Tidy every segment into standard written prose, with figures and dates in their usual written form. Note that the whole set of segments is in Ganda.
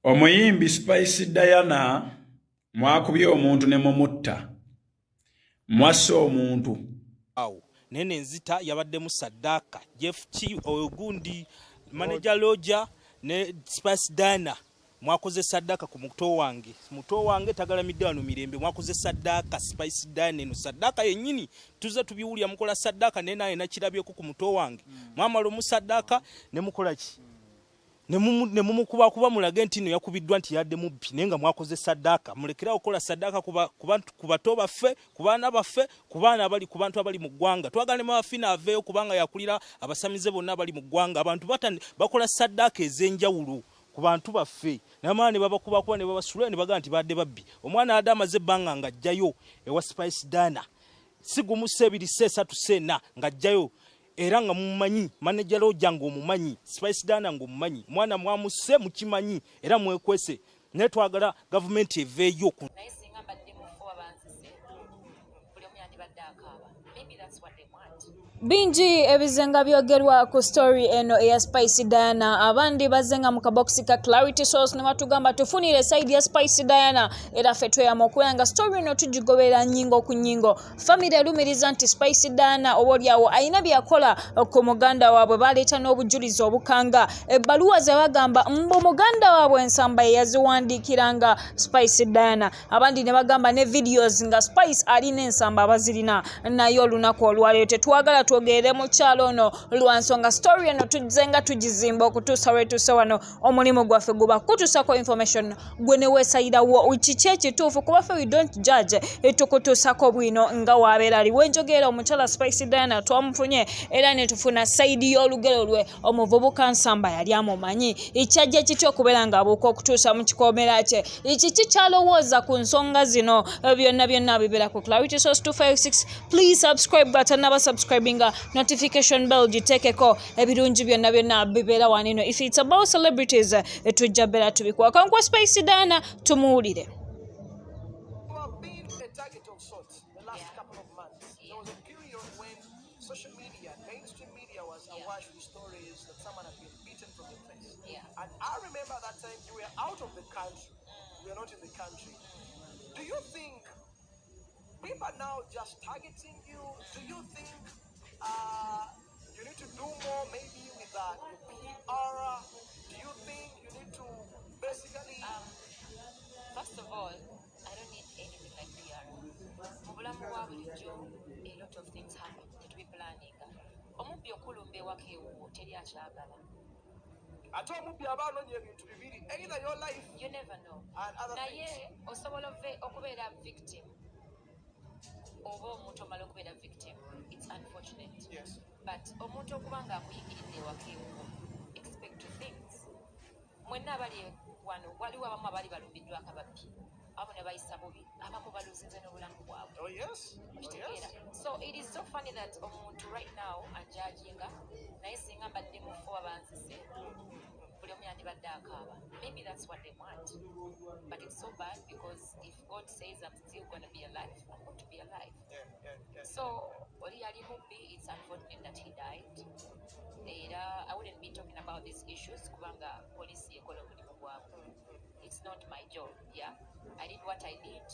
Omuyimbi Spice Diana, mwakubye omuntu ne mumutta, mwasse omuntu. Awo naye nenzita yabaddemu saddaaka. Jeff ki oyo gundi manager Roger ne Spice Diana, mwakoze saddaaka ku muto wange. Muto wange tagalamidde wano mirembe. Mwakoze saddaaka, Spice Diana. Eno saddaaka yennyini tuze tubiwulira, mukola saddaaka, naye naye nakirabyeko ku muto wange. Mwamala omusaddaaka ne mukola ki? Ne mumukubakuba mulage nti no yakubiddwa, nti yadde mubbi, naye nga mwakoze saddaaka. Mulekerawo okukola saddaaka ku bato baffe, ku baana baffe, ku baana abali, ku bantu abali mu ggwanga. Twagala ne Mama Fiina aveeyo, kubanga yakulira abasamize bonna abali mu ggwanga. Abantu bakola saddaaka ez'enjawulo ku bantu baffe, namala ne babakubakuba ne babasula ne bagamba nti badde babbi. Omwana adde amaze ebbanga ng'ajjayo ewa Spice Diana, si gumu, si ebiri, si esatu, si ena, ng'ajjayo era nga mumumanyi. Manager Roger ng'omumanyi, Spice Diana ng'omumanyi, mwana mwamusse mukimanyi era mwekwese, naye twagala gavumenti eveeyo ku Naye singa mbadde mufu, abanzise, buli omu yandibadde akaaba. Maybe that's what they want. Bingi ebizenga byogerwa ku story eno eya Spice Diana. Abandi bazenga mu kabokisi ka Clarity Source ne batugamba tufunire side ya Spice Diana, era ffe tweyama okubeera nga story eno tugigoberera nnyingo ku nnyingo. Family erumiriza nti Spice Diana oba oliawo alina byakola ku muganda waabwe. Baleeta n'obujulizi obukanga, ebbaluwa ze bagamba mbu muganda waabwe Ensamba ye yaziwandiikiranga Spice Diana. Abandi ne bagamba ne videos nga Spice alina Ensamba abazirina. Naye olunaku olwaleero tetwagala twogerere mukyalo ono lwa nsonga story eno tuzze nga tugizimba okutuusa lwetuuse wano. Omulimu gwaffe guba kutuusako information, gwe ne weesayirawo kiki ekituufu, kuba ffe we don't judge. Tukutuusako bwino nga wabeera ali wenjogerera. Omukyala Spice Diana twamufunye era ne tufuna side y'olugero lwe. Omuvubuka Nsamba yali amumanyi? Kyajja kitya okubeera ng'abuuka okutuusa mu kikomera kye? Kiki kyalowooza ku nsonga zino? Byonna byonna bibeera ku Clarity Source 256. Please subscribe bw'atannaba subscribinga, notification bell giteekeko. Ebirungi byonna byonna bibeera wanino. If it's about celebrities, tujja beera tubikuwa. Kankwa Spice Diana tumuwulire. You have been a target of sorts the last couple of months. There was a period when social media, mainstream media was awash with stories that someone had been beaten from the place. And I remember that time you were out of the country. You were not in the country. Do you think people are now just targeting you? Do you think you need to do more maybe with your PR? Do you think you need to basically First of all, I don't need anything like PR. Mu bulamu bwa bulijjo, a lot of things happen tetubiplaninga. Omubbi okulumba ewaka ewuwo, teri akyagala. Ate omubbi aba anoonya ebintu bibiri, either your life You never know. and other Naye things. Osobola okubeera victim oba omuntu omala okubeera victim. It's unfortunate, but omuntu okuba nga akuyingiridde ewaka ewuwo, expect two things. Mwenna abali wano, waliwo abamu abaali balumbiddwako ababbi, abamu ne bayisa bubi, abamu baluzinze n'obulamu bwabwe. Oh yes. Okitegeera? So it is so funny that omuntu right now anjudginga, naye singa mbadde mufu, abanzise, buli omu yandibadde akaaba. Maybe that's what they want, but it's so bad because if God says I'm still going to be alive, I'm going to be alive. So oli yali mubbi. It's unfortunate that he died. Era I wouldn't be talking about these issues kubanga poliisi ekola omulimu gwabwe. It's not my job. Yeah, I did what I did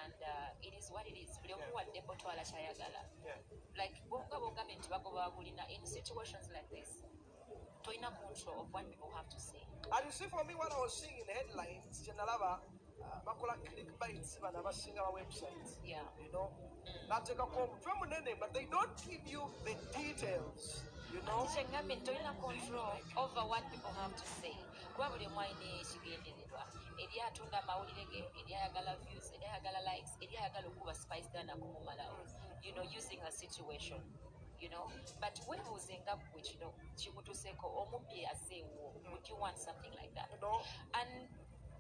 and it is what it is. Buli omu wadde otwala kyayagala. Like nga bwogambye nti bagoba bagulina, in situations like this tolina control of what people have to say. And you see, for me, what I was seeing in the headlines, kyenalaba, bakola clickbaits bano abasinga ba websites. Nateekako omutwe munene, but they don't give you the details. Kyeŋŋambye nti tolina control over what people have to say, kuba buli omu alina ekigendererwa. Eri atunda amawulire ge, eri ayagala views, eri ayagala likes, eri ayagala okuba Spice Diana kumumalawo, using a situation. But weebuuze nga ggwe, kino kikutuseeko, omubbi aseewo, would you want something like that? No. And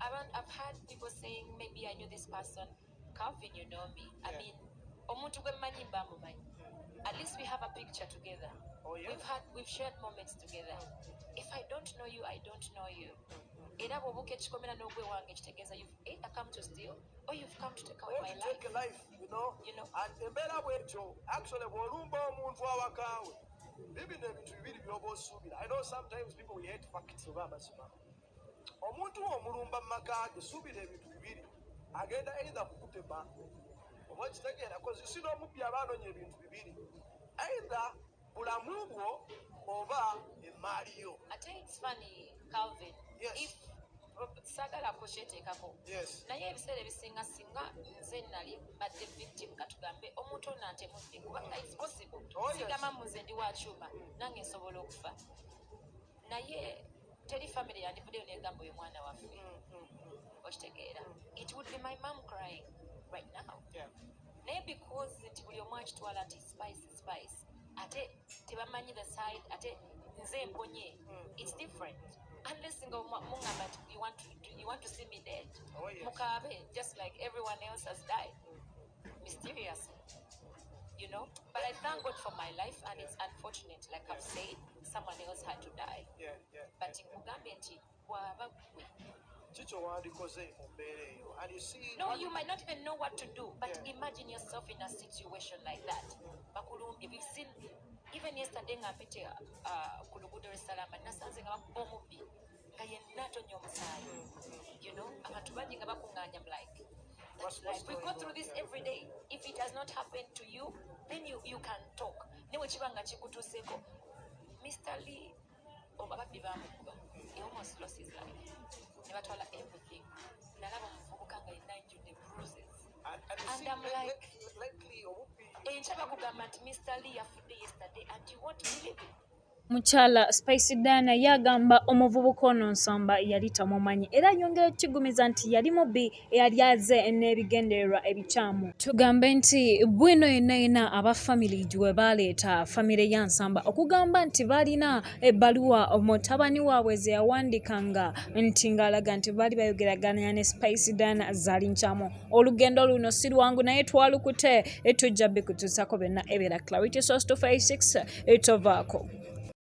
I've had people saying maybe I knew this person. Calvin, you know me. I mean, omuntu gwe mmanyi mba mumanyi. At least we have a picture together. We've shared moments together. If I don't know you, I don't know you. Era bw'obuuka ekikomera n'ogwe wange, kitegeeza you've either come to steal or you've come to take away Or my to life. Take a life. You know? And embeera bwetyo, actually, bw'olumba omuntu awakaawe, bibino ebintu bibiri by'oba osuubira. I know sometimes people, we hate facts oba amazima. Omuntu omulumba mu maka ge, suubira ebintu bibiri: agenda either kukutema, oba okitegeera, 'cause si n'omubbi aba anoonya ebintu bibiri, either bulamu bwo oba emaali yo. Ate it's funny, Calvin. Yes. If saagala kukyeteekako, naye ebiseera ebisinga, singa nze nali badde victim, katugambe omuntu ono antemudde, kubanga it's possible. Sigamba mu nze ndi wa kyuma, nange nsobola okufa, naye teri family yandivuddeyo negamba oyo mwana waffe. Okitegeera? It would be my mom crying right now. Naye because nti buli omu akitwala nti Spice, Spice, ate tebamanyi the side, ate nze mponye. It's different unless nga muŋŋamba nti you want to see me dead. Mukaabe just like everyone else has died mysteriously. But I thank God for my life, and it's unfortunate, like I've said, someone else had to die. But nkugambye nti bw'aba gwe, Kiki wandikoze mu mbeera eyo? And you see, No, you might not even know what to do, but imagine yourself in a situation like that. Bakulumbye. We've seen even yesterday nga mpite ku luguudo lw'e Salama, nasanze nga bakuba omubbi nga yenna atonya omusaayi. Abantu bangi nga bakuŋŋaanya. I'm like, that's What's life. We going go through on? this every day. If it has not happened to you, then you can talk. Ne bwe kiba nga kikutuuseeko, Mr. Lee, ababbi baamukuba. He almost lost his life. Ne batwala everything. Nalaba omuvubuka nga yenna ajjudde bruises. And you And see, I'm like, lately, obubbi enkya bakugamba nti Mr. Lee yafudde yesterday and you won't believe it. Mukyala Spice Diana yagamba omuvubuka ono Nsamba yali tamumanyi, era ayongera okukigumiza nti yali mubbi eyali aze n'ebigendererwa ebikyamu. Tugambe nti bwino yenna yenna aba family gwe baleeta, famire ya Nsamba, okugamba nti balina ebbaluwa mutabani waabwe ze yawandiikanga nti ng'alaga nti baali bayogeraganya ne Spice Diana, zaali nkyamu. Olugendo luno si lwangu, naye twalukute, tujja bikutuusako byonna. Ebeera Clarity Source 256, etovaako.